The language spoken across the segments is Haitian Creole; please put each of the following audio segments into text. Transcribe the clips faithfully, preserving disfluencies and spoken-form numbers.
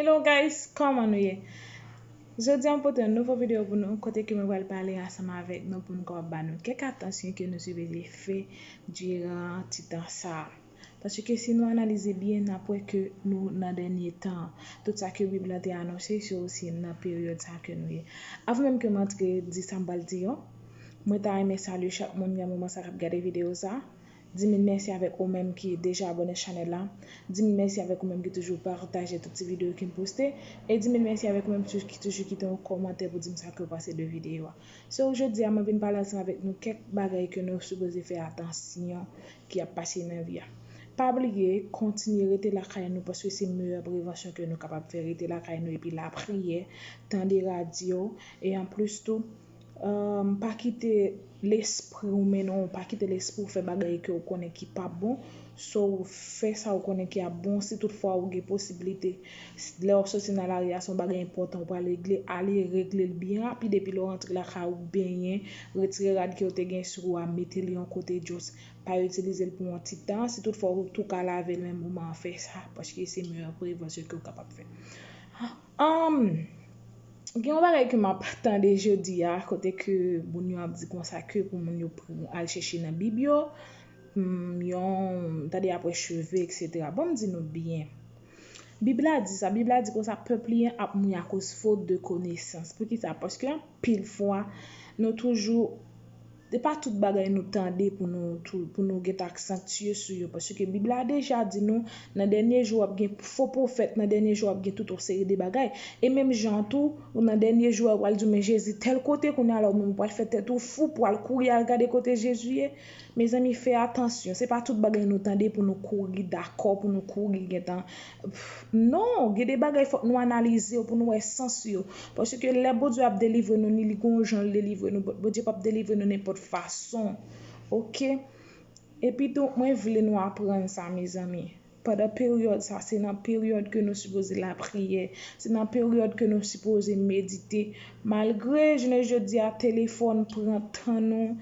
Hello guys, kòman nou ye? Jodi a m pote yon nouvo videyo pou nou, kote ke mwen pral pale ansanm avèk nou pou nou kapab ba nou kèk atansyon ke nou sipoze fè diran ti tan sa a. Paske si nou analize byen, n ap wè ke nou nan dènye tan. Tout sa ke Bib la te anonse, se osi nan peryòd sa ke nou ye. Avan menm ke m antre di sa m pral di yo, mwen ta renmen salye chak moun nan moman sa k ap gade videyo sa. Di mil mèsi avèk ou menm ki deja abòne chanèl la. Di mil mèsi avèk ou menm ki toujou pataje tout ti videyo ke m poste. E di mil mèsi avèk ou menm ki toujou kite yon kòmantè pou di m sa ke w panse de videyo a. So, jodi a, mwen vin pale ansanm avèk nou kèk bagay ke nou sipoze fè atansyon ki ap pase nan vi a. Pa bliye, kontinye rete lakay nou paske se meyè prevansyon ke nou kapab fè, rete lakay nou epi lapriyè, tande radyo, e anplis tou, um, pa kite lespri w mennen w, pa kite lespri w fè bagay ke w konnen ki pa bon. So, fè sa w konnen ki ap bon, si toutfwa ou gen posiblite. Lè w soti nan lari a, se yon bagay enpòtan, ou pral regle, ale regle l byen rapid, epi lè w rantre lakay ou, benyen, retire rad ke w te gen sou ou a, mete l yon kote, just pa itilize l pou yon ti tan. Si toutfwa ou tou ka lave l menm moman an, fè sa, paske se meyè prevansyon ke w kapab fè. Um, gen yon bagay ke m ap tande jodi a, kote ke moun yo ap di konsa ke pou moun yo pran, al chèche nan Bib yo, hmm, yon, tande apre cheve, et cetera. Bon, m di nou byen. Bib la di sa, Bib la di konsa, pèp li an ap mouri akoz faute de connaissance. Poukisa? Paske anpil fwa, nou toujou, se pa tout bagay nou tande pou nou, tou- pou nou gentan aksantye sou yo. Paske Bib la deja di nou, nan dènye jou, ap gen fo pwofèt, nan dènye jou, ap gen tout yon seri de bagay. E menm jan tou, ou nan dènye jou, ou pral di, men Jezi tèl kote, kounye a la, ou menm ou pral fè tèt ou fou, pou al kouri al gade kote Jezi ye. Mezanmi, fè atansyon. Se pa tout bagay nou tande pou nou kouri dakò, pou nou kouri gentan. Pff, non, gen de bagay fòk nou analize yo pou nou wè sans yo. Paske lè Bondye ap delivre nou, ni li gon jan l delivre nou. Bon- Bondye p ap delivre nou nenpòt fason. Oke? Epi tou, mwen vle nou aprann sa, mezanmi. Pandan peryòd sa, se nan peryòd ke nou sipoze lapriyè. Se nan peryòd ke nou sipoze medite. Malgre, jounen jodi a, telefòn pran tan nou,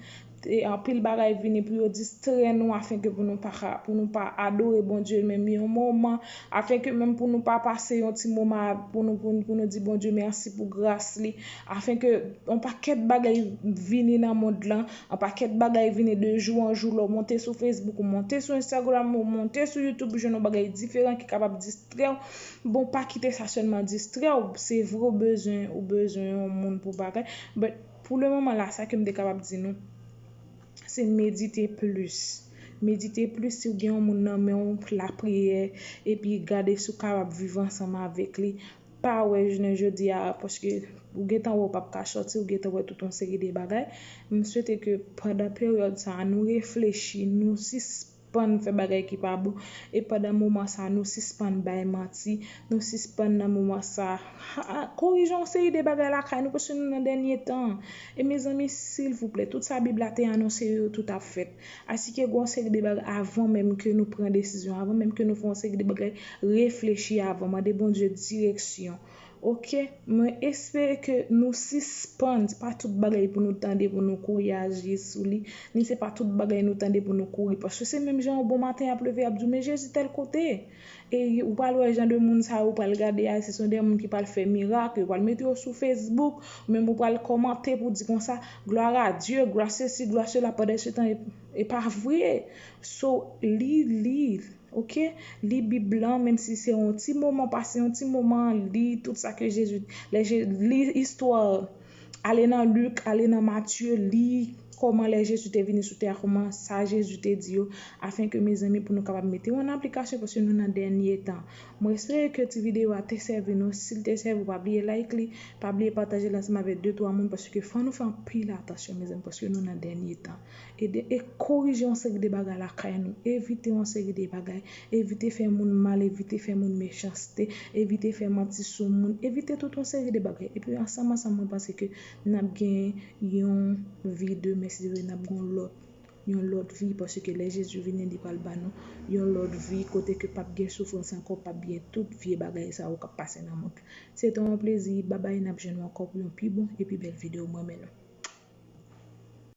e anpil bagay vini pou yo distrè nou, afenke pou nou pa ka- pou nou pa adore Bondye menm yon moman, afenke menm pou nou pa pase yon ti moman pou nou, pou nou, pou nou di Bondye mèsi pou gras li, afenke yon pakèt bagay vini nan mond lan, yon pakèt bagay vini de jou an jou, lè w monte sou Facebook, ou monte sou Instagram, ou monte sou YouTube, ou jwenn yon bagay diferan ki kapab distrè w. Bon, pa kite sa sèlman distrè w. Se vre, ou bezwen, ou bezwen yon moun pou bagay. But, pou le moman la, sa ke m te kapab di nou, se medite plis. Medite plis si w gen yon moun nan men w, lapriyè, epi gade si w kapab viv ansanm avèk li. Pa wè jounen jodi a, paske ou gentan wè w p ap ka sòti, ou gentan wè tout yon seri de bagay. M swete ke pandan peryòd sa a, nou reflechi, nou sispann fè bagay ki pa bon. E pandan moman sa a, nou sispann bay manti, nou sispann nan moman sa a, ha, korije yon seri de bagay lakay nou, paske nou nan dènye tan. E mezanmi, silvouplè, tout sa Bib la te anonse yo, tout ap fèt. Asike gen yon seri de bagay avan menm ke nou pran desizyon, avan menm ke nou fè yon seri de bagay, reflechi avan, mande Bondye direksyon. Oke, mwen espere ke nou sispann, se pa tout bagay pou nou tande pou nou kouri aji sou li, ni se pa tout bagay nou tande pou nou kouri, paske se menm jan yon bon maten y ap leve, y ap di w, men Jezi tèl kote. E ou pral wè jan de moun sa yo, ou pral gade a, se son de moun ki pral fè mirak, yo pral mete yo sou Facebook, ou menm ou pral kòmante pou di konsa, gloire à Dieu, gloire ceci, gloire cela, pandan se tan, e, e pa vre. So, li, li, oke? Li Bib lan, menm si se yon ti moman, pase yon ti moman, li tout sa ke Jezi, lè Je- li istwa, ale nan Lik, ale nan Matye, li kòman lè Jezi te vini sou tè a, kòman sa Jezi te di yo, afenke, mezanmi, pou nou kapab mete yo an aplikasyon, paske nou nan dènye tan. Mwen espere ke ti videyo a te sèvi nou. Si l te sèvi w, pa bliye like li, pa bliye pataje l ansanm avèk de, twa moun, paske fò nou fè anpil atansyon, mezanmi, paske nou nan dènye tan. E de- e korije yon seri de bagay lakay nou. Evite yon seri de bagay. Evite fè moun mal, evite fè moun mechanste, evite fè manti sou moun, evite tout yon seri de bagay. Epi ansanm, ansanm, mwen panse ke n ap gen yon vi demen, si Dye vle, n ap gen yon lòt, yon lòt vi, paske lè Jezi vini, li pral ba nou yon lòt vi, kote ke p ap gen soufrans ankò, p ap gen tout vye bagay sa yo k ap pase nan mond. Se te yon plezi, babay, n ap jwenn nou ankò pou yon pi bon epi bèl videyo, mwen renmen nou.